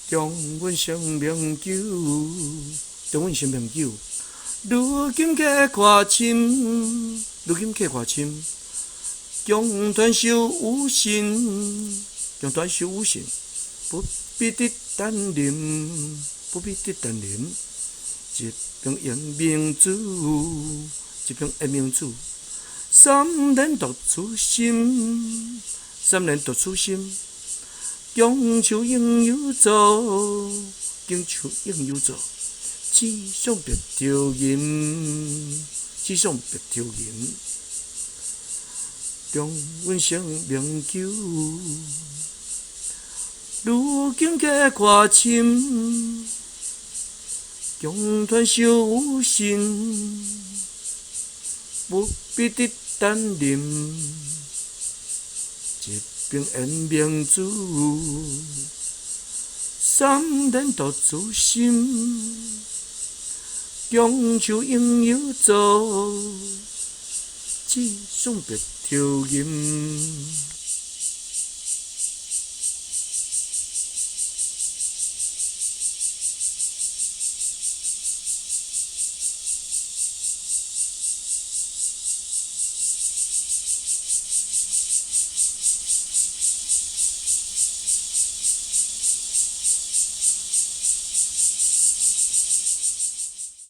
中阮生命久，中阮生命久。如今客看深，如今客看深，強傳修有心，強傳修有心，不必得單啉，不必得單啉。一爿延明珠，一爿延明珠，三年獨處心，三年獨處心。強求應有做，強求應有做，志向白頭吟，志向白頭吟。中阮生命久，如今客看深，強傳修有心，不必得單啉。一爿延明珠，三年獨處心，強求應有做，志向白頭吟。